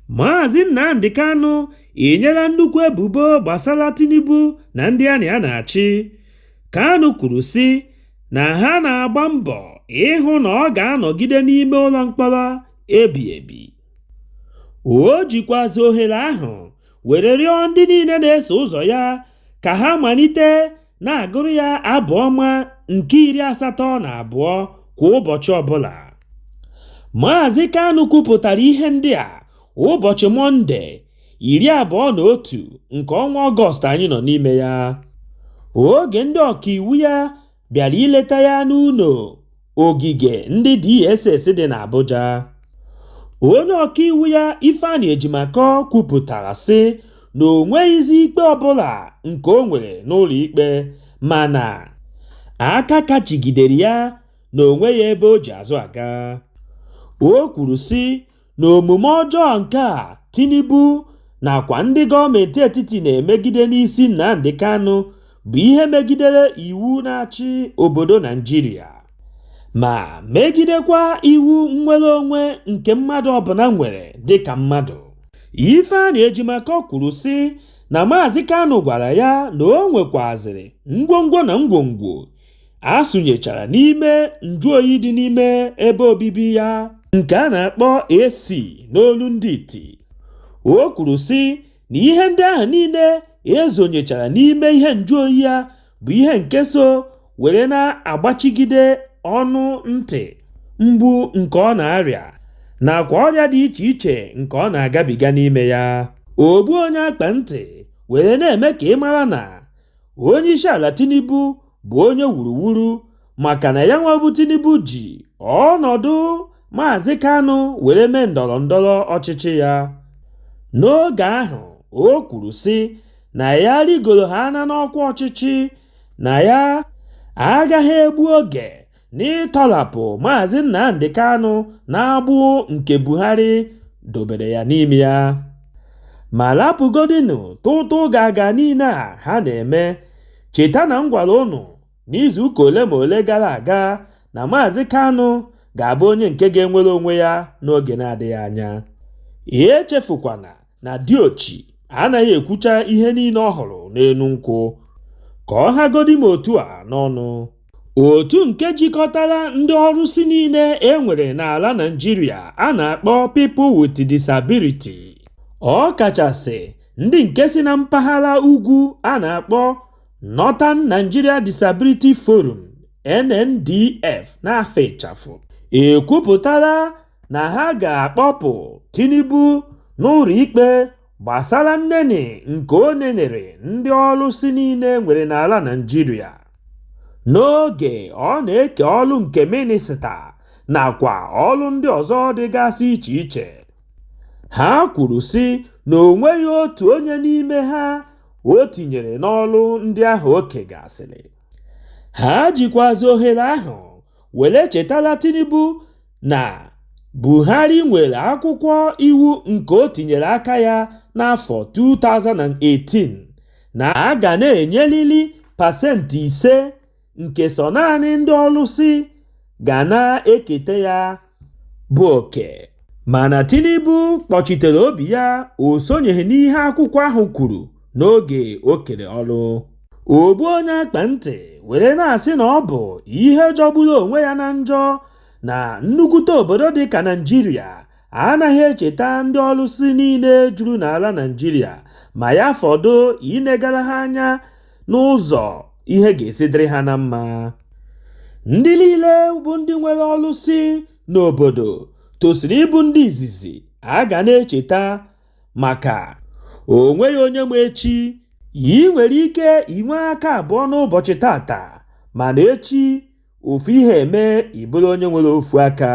Maazị Nnamdi Kanu enyela nnukwu ebubo gbasara Tinubu na ndị ya na ya na-achị. Kanu kwuru sị na ha na-agba mbọ ịhụ na ọ ga-anọgide n'ime ụlọ mkpọrọ ebi ebi. O jikwazi ohere ahụ were rịọ ndị niile na-eso ụzọ ya ka ha malite na-agụrụ ya abụ ọma nke 82 kwa ụbọchị ọbụla. Maazị Kanu kwupụtara ihe ndị a ụbọchị Mọnde, 21 nke ọnwa Ọgọst anyị nọ n'ime ya, oge ndị ọkaiwu ya bịara ileta ya n'ụlọ ogige ndị DSS dị n'Abuja. Onye ọkaiwu ya, Ifeanyi Ejimakor, kwupụtara sị na o nweghịzi ikpe ọbụla nke o nwere n'ụlọ ikpe, mana aka kachigidere ya na o nweghị ebe o ji azụ aga. O kwuru sị na omume ọjọọ nke a Tinubu nakwa ndị gọọmenti etiti na-emegide n'isi Nnamdi Kanu bụ ihe megidere iwu na-achị obodo Naijiria, ma megidekwa iwu nnwere onwe nke mmadụ ọbụla nwere dịka mmadụ. Ifeanyi Ejimakor kwuru sị na Maazị Kanu gwara ya na o nwekwazịrị ngwongwo na ngwongwo a sụnyechara n'ime njụoyi dị n'ime ebe obibi ya nke a na-akpọ AC n'olu ndị iti. O kwuru sị na ihe ndị ahụ niile ezonyechara n'ime ihe njụoyi ya bụ ihe nke so were na-agbachigide ọnụ ntị mgbu nke ọ na-arịa nakwa ọrịa dị iche iche nke ọ na-agabiga n'ime ya. Ogbu onye akpa ntị were na-eme ka ị mara na Onyeisiala Tinubu bụ onye wuruwuru, maka na ya nwa bụ Tinubu ji ọnọdụ Maazị Kanu were mee ndọrọ ndọrọ ọchịchị ya. N'oge ahụ, o kwuru sị na ya rigoro ha ana n'ọkwa ọchịchị, na ya agaghị egbu oge n'ịtọrapụ Maazị Nnamdi Kanu n'agbụ nke Buhari dobere ya n'ime ya. Ma lapụgodinu tụtụ gaga niile a ha na-eme, cheta na m gwara ụnụ n'izuụka ole ma ole gara aga na Maazị Kanu ga-abụ onye nke ga-enwere onwe ya n'oge na-adịghị anya. Echefukwana na diochi anaghị ekwucha ihe niile ọ hụrụ n'elu nkwụ, ka ọ hagodi m otu a n'ọnụ. Otu nke jikọtara ndị ọrụsị niile e nwere n'ala Naịjirịa a na-akpọ People with Disability, ọ kachasị ndị nke si na mpaghara ugwu a na-akpọ Northern Nigeria Disability Forum, NNDF n'afa ịchafụ, ekwupụtala na ha ga-akpọpụ Tinubu n'ụlọ ikpe gbasara nneni nke o nenere ndị ọlụsị niile nwere n'ala Naịjirịa n'oge ọ na-eke ọlụ nke minista nakwa ọlụ ndị ọzọ dịgasị iche iche. Ha kwuru sị na o nweghị otu onye n'ime ha o tinyere n'ọlụ ndị ahụ o kegasịrị. Ha jikwazi ohere ahụ were chetara Tinubu na Buhari nwere akwụkwọ iwu nke o tinyere aka ya n'afọ 2018 na a ga na-enyelili 5% nke sọ naanị ndị ọlụsị ga na-ekete ya bụ oke, mana Tinubu kpọchitere obi ya o sonyeghị n'ihe akwụkwọ ahụ kwuru n'oge o kere ọrụ. Ogbu onye akpa ntị were na-asị na ọ bụ ihe jọgburu onwe ya na njọ na nnukwute obodo dị ka Naịjirịa anaghị echeta ndị ọlụsị niile juru n'ala Naịjirịa, ma ya fọdụ inegara ha anya n'ụzọ ihe ga-esi dịrị ha na mma. Ndị niile bụ ndị nwere ọlụsị n'obodo tosiri ịbụ ndị izizi a ga na-echeta, maka o nweghị onye ma echi. Ị nwere ike inwe aka abụọ n'ụbọchị tata, mana echi ofu ihe eme ị bụrụ onye nwere ofu aka.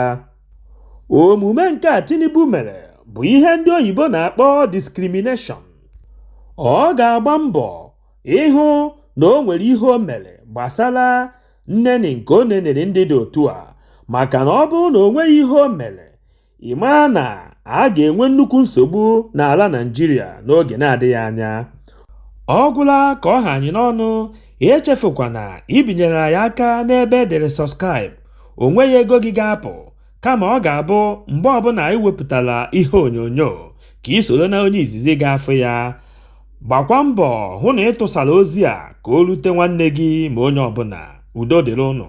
Omume nke a Tinubu mere bụ ihe ndị oyibo na-akpọ discrimination. Ọ ga-agba mbọ ịhụ na o nwere ihe o mere gbasara nneni nke o nenere ndị dị otu a, maka na ọ bụrụ na o nweghị ihe o mere, ị maa na a ga-enwe nnukwu nsogbu n'ala Naịjirịa n'oge na-adịghị anya. Ọ gwụla ka ọ ha anyị n'ọnụ. Echefukwana ibinyere anyị aka n'ebe edere subscribe. O nweghị ego gị ga-apụ, kama ọ ga-abụ mgbe ọbụla anyị wepụtara ihe onyonyo ka ị soro na onye izizi ga-afụ ya. Gbakwa mbọ hụ na ị tụsara ozi a ka o rute nwanne gị ma onye ọbụla. Udo dịrị ụnụ.